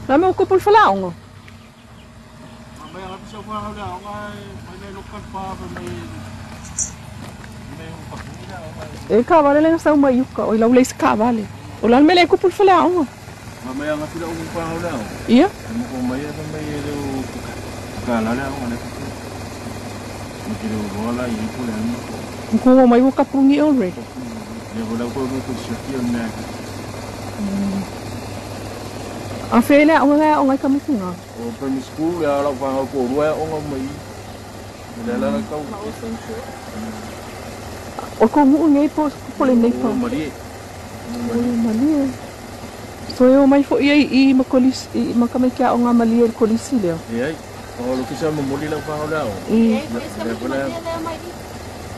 La me ko pul fala ongo. E ka vale le sa uma yuka o lau le ka vale. O la me le ko pul fala ongo. Mama ya ngafila u pa ola. Ia. Mo mai ya mai le u ka la la ona ko. Mo ke le wala i ko le mo. Ko mai o kapungi already. Ya wala ko mo ko siaki on na. A fele o nga o nga kamisinga. O primary school ya la pa ko ruwa o nga mai. Le la la kau. O ko mu ngai po ko le nei po. Marie. Marie. So eu mai fo ia i makolis i makamai kia o ngā malie i kolisi leo. Ia, o lo kisa mo moli lau whao leo. I.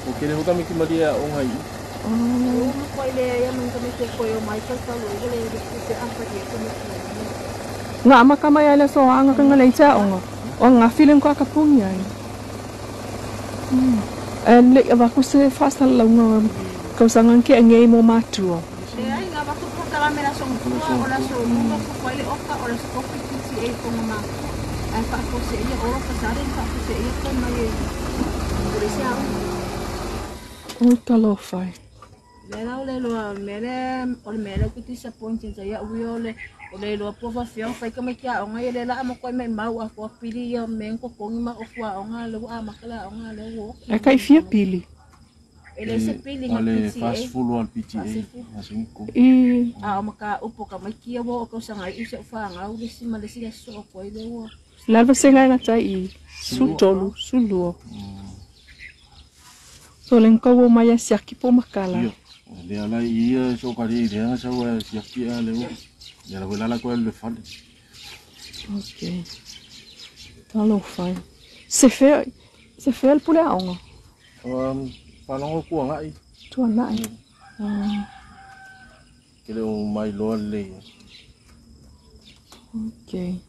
O kere hoka miki malie o ngai. O mo koe le ia manga me te koe o mai tau o le te apa ia ko me. Ngā makamai ai le so anga ka ngalei tea onga. O ngā feeling ko akapungi ai. E le avaku se whasala launga kausangan ke ngei mo matua. La son tua o la so lunga fo koe oka o la skopi PTA ko ngama ai fa ko se ia oro pasare fa ko se ia ko mai por ese au o talofa le la le lo mele o mele ku ti disappointing ia ui o le o le lo po fa fio fa ka me kia o ngai le la mo ko mai mau a ko pili ia me ko ko ma o fua o nga le a makala o nga le wo e kai fia pili ele se pili nga PTA. PTA. Fast al PTA. Asunko. I a o maka upo ka mai kia wo ko sanga i se fa nga u si ma le si so ko ile wo. Lava se nga ta i su tolu su luo. So len ko wo mai sia ki po makala. Le ala i so ka ri le sa wa sia ki a le wo. Le la la ko le fal. Okay. Talo fai. Se fe pule aonga. Palongo ku ngai. Tua nai. Ke le o mai loa le. Okay.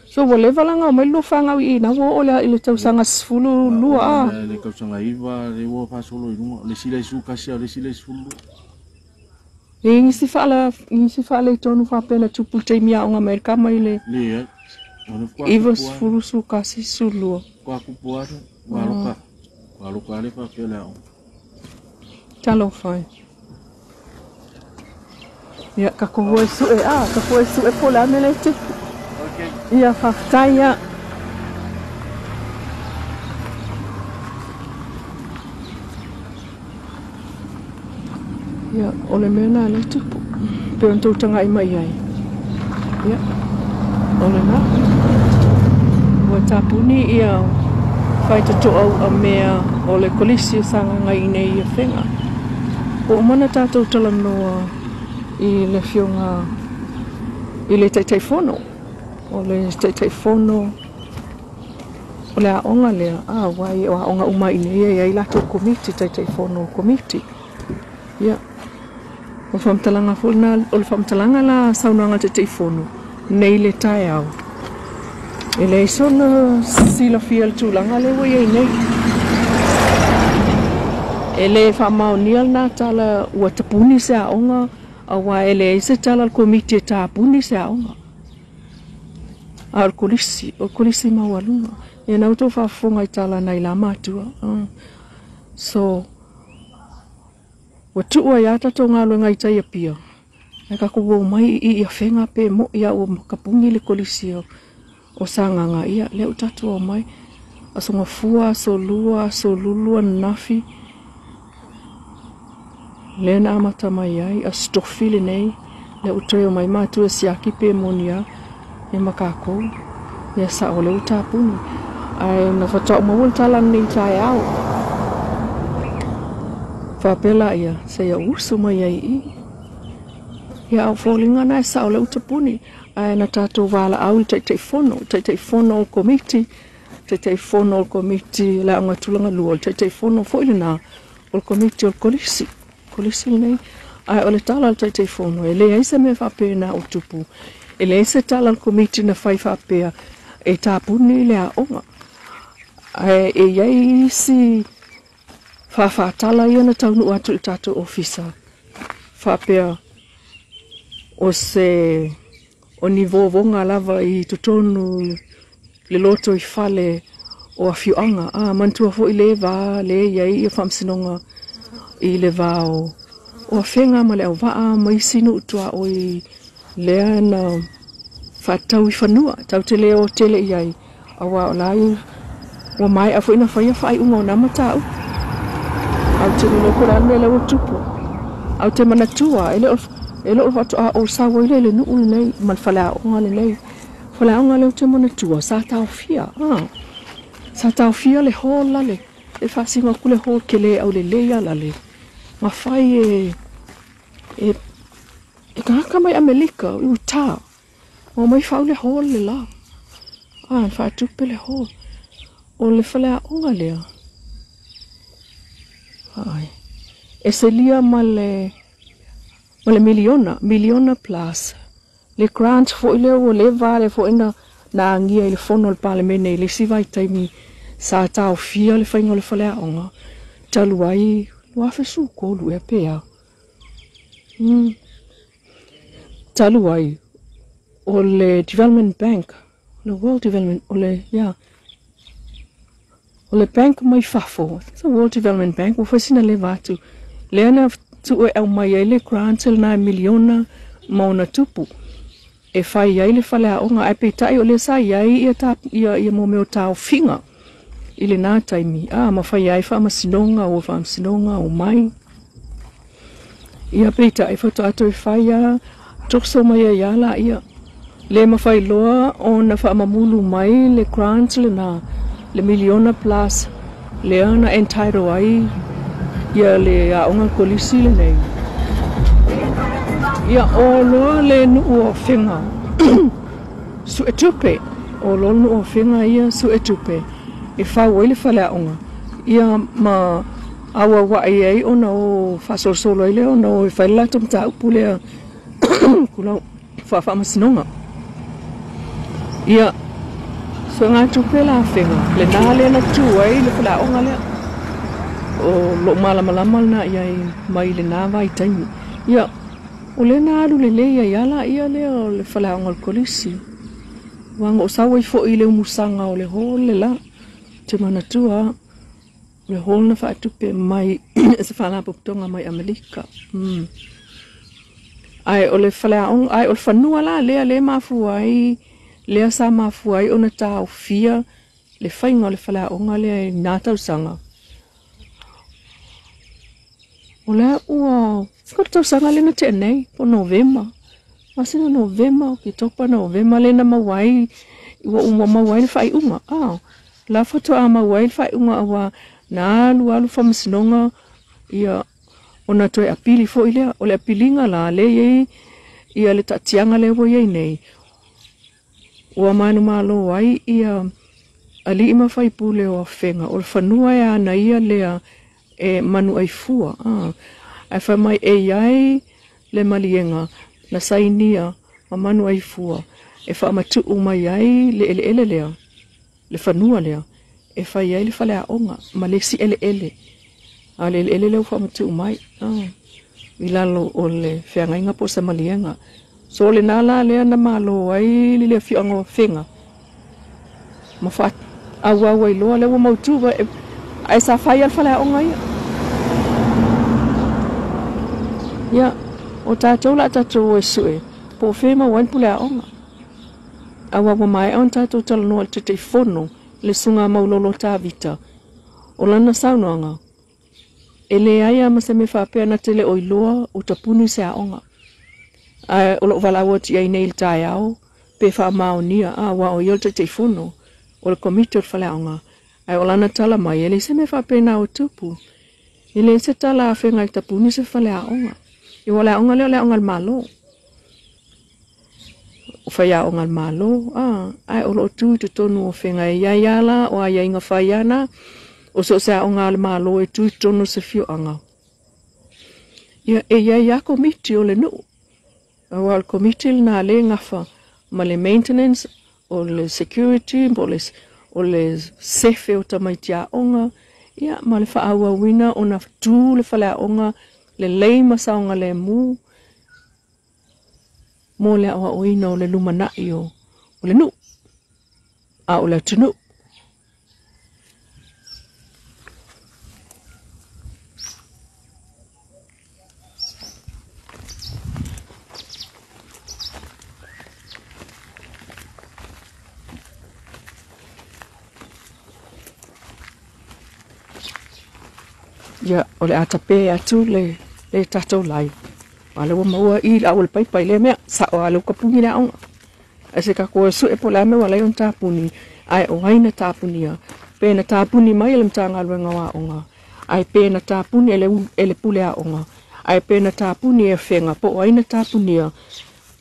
So wo le valanga mai lo fanga i na wo o le ile tausanga sfulu lua a. Le tausanga iva le wo fa solo i lunga le sila su kasia le sila sfulu. E ngisi fa la tonu fa pena tupu te mia o Amerika mai le. Le. Iva sfulu su kasi su lua. Kwa kupu atu wa loka. Wa loka le fa pela o. Talo fai. Ia, ka koe su e a, ka koe su e pola me le te. Okay. Ia, whaftaia. Ia, o le mea nā le tupu. Pe on tautanga i mai ai. Ia, o le nā. Ua tāpuni ia whaitato au a mea o le kolisi o sanga ngai nei ia whenga. O mana tātou talanoa i le fionga i le taitaifono. O le taitaifono o le aonga lea. A wai o aonga uma i nei ai latou komiti, taitaifono komiti. Ia. O whamtalanga fona, o le whamtalanga la saunoaga taitaifono nei le taeao. E le sona silafia le tulaga le ua iai nei. E le whaamaonia lena tala ua tapuni se aoga auā e leai se tala a le komiti e tapuni se aoga. A o le kolisi, o le kolisi maualuga. Ia na outou faafofoga i tala nai la matua. So, ua tuu ai a tatou galuega i tai apia. Ae kakou ou mai i ia fega pe mo'i a ua kapugi le kolisi o sagaga ia lea ua tatou aumai. Aso gafua, aso lua, aso lulu ananafi. Lea na amata mai ai, aso tofi lenei. Lea ua toe omai matua siaki pe moni a ia ma kākou. Ia sao lea ua tapuni. Ae na whataʻu maua le tala lenei taeao. Faapea ia, se ia usu mai ai i. Ia au fōlinga na e sao lea ua tapuni. Ae na tātou valaau i taitaifono, taitaifono o komiti, taitaifono o komiti le aoga tulaga lua, o le taitaifono foi lenā o le komiti o le kolisi. Kolisi lenei. Ae o le tala le taitaifono, e leai se mea faapena o tupu. E leai se tala le komiti na fai faapea e tapuni le aoga. Ae e iai isi faafaatala ia na taunuu atu i le tatou ofisa. Faapea o O ni vovoga lava i totonu le lotoifale o afioaga. A manatua foi le va le i ai ia faamasinoga i le va o Afega ma le Auvaa ma isi nuu tuaoi lea na faatau i fanua tatou te le o tele i ai, aua o la ua maea foi na faia faaiuga o na mataupu. Ae ou te le iloa po o le a le mea lea ua tupu. Ae ou te manatua e le o e le o faatoa ou sau ai lea i le nuu lenei ma le faleaoga lenei. Faleaoga lea ou te manatua sa taofia, sa taofia le hall lale, e faasino atu le hall kele aulelei a lale na fai e e tagata mai Amelika i Utah. Ua omai fau le hall le la. A, faatupe le hall. O le faleaoga lea, ai, e selia ma le miliona, miliona plus. Le grant foi lea ua leva lea foi na agia i le fono o le Palemene i le isi vaitaimi sa taofia le faiga o le faleaoga talu ai 2013 ea pe a. Talu ai o le Development Bank, o le World Development, o le, yeah, o le bank mai fafo, I think the World Development Bank, ua fai sina leva atu, lea na tuu e aumai ai le grant lena e miliona ma ona tupu e fai ai le faleaoga, ae peitai o lea sa i ai ia, ta, ia, ia mo mea o taofiga i lena taimi, a ma fai ai faamasinoga ua faamasinoga o mai. Ia peitai faatoa toe fai a toso mai ai a la ia. Le mafai loa ona faamamulu mai le grant lena, le miliona plus, lea na entitle ai ia le aoga kolisi lenei. Ia o loa le nuu o Afega suetupe, o loa le nuu o Afega ia suetupe e fau ai le faleaoga, ia ma auauai ai ona o faasolosolo ai lea ona o e fai le latou mataupu lea kulau faafaamasinoga. Ia, suegatupe la Afega, lena lea na tu ai le faleaoga lea. O lou malamalama lena i ai mai lena vaitaimi. Ia, o lea na alu lelei ai a la ia lea o le faleaoga o le kolisi. Ua o sau ai foi i le umusaga o le hall le la. Te manatua, o le hall na faatupe mai se faalapotopotoga mai Amerika. Ae o le faleaoga, ae o le fanua la lea le mafua ai, lea sa mafua ai ona taofia le faiga o le faleaoga lea i na tausaga. O lea ua, o le tausaga lea na tea nei, po Novema. Masina Novema, Oketopa Novema lea na maua ai, ua maua ai le faaiuga. La faatoa maua ai le faaiuga aua na alu alu faamasinoga ia ona toe apili foi lea. O le apiliga la lea e i ai ia le taatiaga lea ua i ai nei. Ua manumalo ai ia alii ma faipule o Afega. O le fanua e ana ia lea e manu ai fua. Ae fai mai e i ai le maliega na sainia ma manu ai fua e faamatuu mai ai le eleele lea, le fanua lea, e fai ai le faleaoga ma le isi eleele. A le eleele lea ua faamatuu mai i lalo o le feagaiga po o se maliega. So lena la lea na malo ai le afioaga o Afega ma faaauau ai loa lea ua mautu ae sa fai a le faleaoga ia. Ia, o tatou la tatou o e sue, po o fea maua ai le puleaoga. Aua ua maea ona tatou talanoa i le Taitaifono, le Susuga Maulolo Tavita, o lana saunoaga, e leai lava ma se mea faapea na te le o iloa o tapuni se aoga. Ae o lou valaau atu i ai nei i le taeao, pe faamaonia, aua o ia o le Taitaifono o le Komiti o le Faleaoga, ae o lana tala mai, e leai se mea faapena o tupu. E leai se tala a Afega e tapuni se faleaoga. Ia ua o le aoga lea o le aoga a le Malo. O faiaoga a le Malo, ae o lo o tu i totonu o Afega e i ai lava la, o aiaiga fai lava na, o so o se aoga a le Malo e tu i totonu o se afioaga. Ia, e i ai lava komiti o le nuu, aua o le komiti lena lea e gafa ma le maintenance, o le security, po o le sefe o tamaiti aoga, ia, ma le faaauauina ona tu le faleaoga lelei ma saogalemu. mo le aoaoina o le lumanai o le nuu a o le atunuu. Ia, o le a tape atu le le tatou live. A lea ua maua i le au o le paipa i lea mea, sao lava lea ua tapuni le aoga. Ae se tatou o e sue po o le a le mea ua ala ai ona tapuni, ae o ai na tapunia? Pe na tapuni mai e le Matagaluega o Aoga, ae pe na tapuni e le, e le pule aoga, ae pe na tapuni e Afega, po o ai na tapunia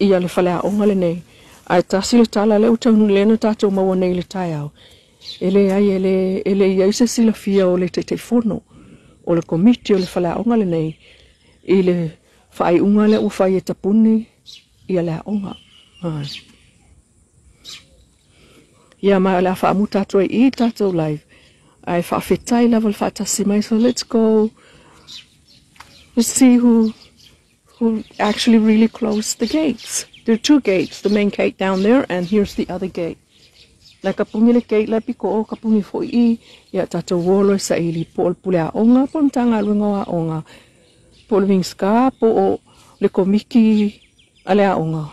ia le faleaoga lenei. Ae tasi le tala lea ua taunuu lea na tatou maua nei i le taeao, e leai e le, e le i ai se silafia o le Taitaifono o le Komiti o le faleaoga lenei i le faaiuga lea ua fai e tapuni ia le aoga. Ia ma o le a faamuta atu ai i tatou live. Ae faafetai lava le faatasi mai. So let's go. Let's see who actually really closed the gates. There are two gates, the main gate down there and here's the other gate. Na kapuni le gate la piko o kapuni foi i ia tatou o loa e saili po o le pule aoga po o le Matagaluega o Aoga po o le Minisita po o le Komiti a le aoga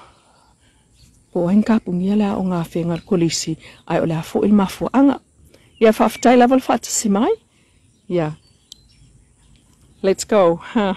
po o ai na tapunia le aoga Afega le kolisi ae o le a foi le mafuaaga. Ia faafetai lava le faatasi mai. Ia. Let's go. Huh.